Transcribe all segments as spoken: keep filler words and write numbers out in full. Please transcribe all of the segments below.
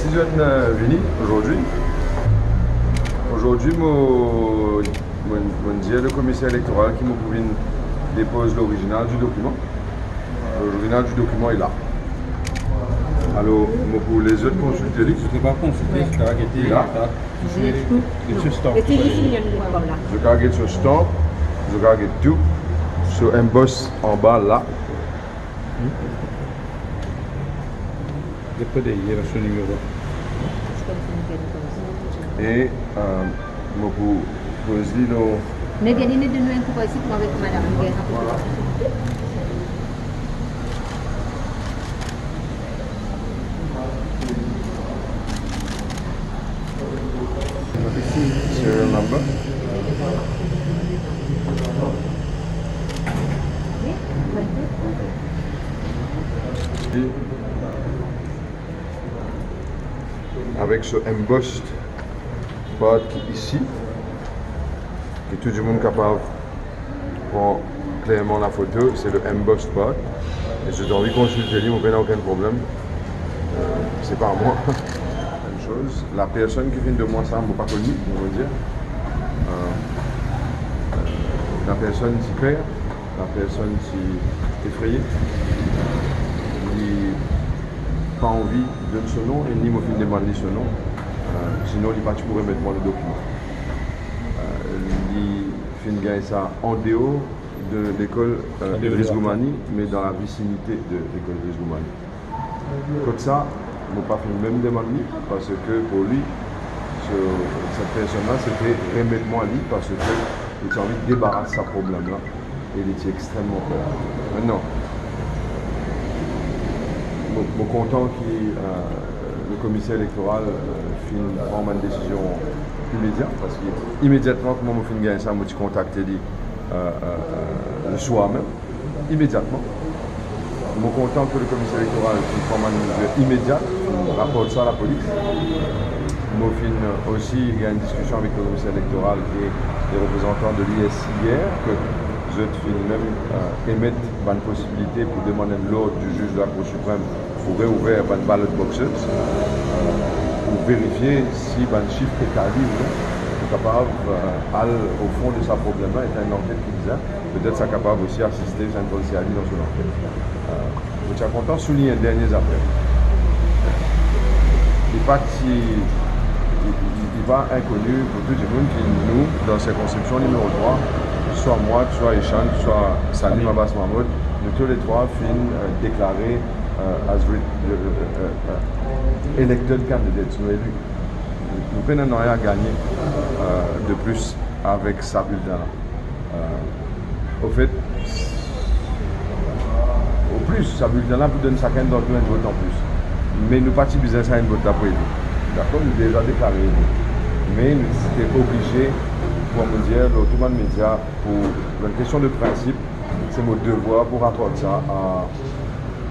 Si zot, euh, vini ozordi, ozordi mo, mo, mo dir le komiser elektoral ki mo pou vinn depoz lorizinal di dokiman. Lorizinal di dokiman li la. Alor, mo pou les zot konsilte li. Zot pa konsilte, zot kapav gete, la. Zot kapav get so stamp. Zot kapav get so stamp, zot kapav get tou. So enn bos anba la. Depi deryer so nimero. E, euh, mo pou poz li lor... Me vini, donn nou enn kou isi pou avek madam. Vwala. Serial number. Avek so embossed part ki isi, ki tou dimoun kapav pran klerman lafoto, se le embossed part. E si zot anvi konsilte li, mo pena okenn problem. Euh, se pa mwa. Mem soz, lapersonn ki finn donn mwa sa, mo pa konn li, mo dir. Euh, euh, lapersonn ti per, lapersonn ti efreye. Li pa anvi donn so nom, e ni mo finn demann li so nom. Euh, sinon, li pa ti pou remet mwa le dokiman. Euh, li finn gagn sa an deor de lekol, euh, Idriss Dhoumani, me dan la visinite de lekol Idriss Dhoumani. Kot sa, mo pa finn mem demann li, parski pou li, se, set personn la, se pe remet mwa li, parski li ti anvi debaras sa problem la, e li ti extrememan per. Aster, mo, mo kontan ki, euh, le komiser elektoral, euh, finn pran bann desizion imedia, parski imediatman kouma mo finn gagn sa, mo ti kontakte li, euh, euh, euh, le swar mem. Imediatman. Mo kontan ki le komiser elektoral finn pran bann mezir imedia, finn raport sa lapolis. Mo finn osi gagn diskision avek le komiser elektoral e le reprezantan de l'I S yer, ki zot finn mem, euh, emet bann posibilite pou demann enn lord du juge de la Cour suprême pou reouver bann ballot boxes, euh, pou verifie si bann sif pe tali ou non, pou kapav, euh, al o fon de sa problem la, e fer enn lanket ki bizin. Petet sa kapav osi asiste Sainte-Croix-Cierny dan so lanket. Euh, mo ti a kontan souligne enn dernie zafer. Li pa ti, li, li, li pa inkoni pou tou dimoun ki nou, dan sirkonskripsion nimero trwa, swa mwa, swa Eshan, swa Salim Abbas Mahmoud, nou touletrwa finn, euh, deklare, euh, as re-, euh, euh, euh, euh, elected candidates, nou eli. Nou pena nanye a gagne, euh, de plis avek sa bilten la. Euh, anfet, o plis, sa bilten la pou donn sakenn dan nou enn vot anplis. Me nou pa ti bizin sa enn vot la pou eli. Dakor, nou deza deklare eli. Me nou ti oblize, kouma mo dir, lor tou bann media, pou enn kestion de prinsip, se mo devwar pou raport sa a,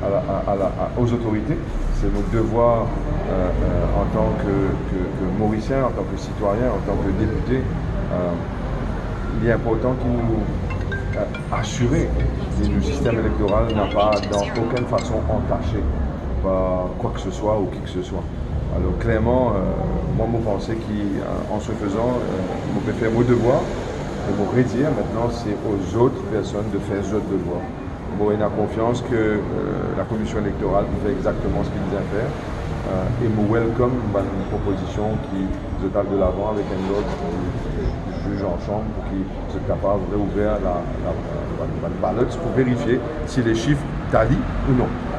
a la, a, a la, a, aux autorités. Se mo devwar, euh, euh, antan ke, ke, ke Morisien, antan ke sitwayin, antan ke depite, euh, li inportan ki nou, euh, asire ki nou sistem elektoral napa dan okenn fason antase par kwa ki se swa ou ki ki se swa. Alor, klerman, euh, mwa, mo panse ki, euh, an se fezan, euh, mo pe fer mo devwar, e mo redir, aster se o zot personn de fer zot devwar. Mo ena konfians ke, euh, lakomision elektoral pou fer exakteman seki li bizin fer, euh, e mo welcome bann propozision ki zot al delavan avek enn lord di, di, di ziz an chanm pou ki zot kapav reouver la, la, bann, bann ballots pou verifie si le sif tali ou non.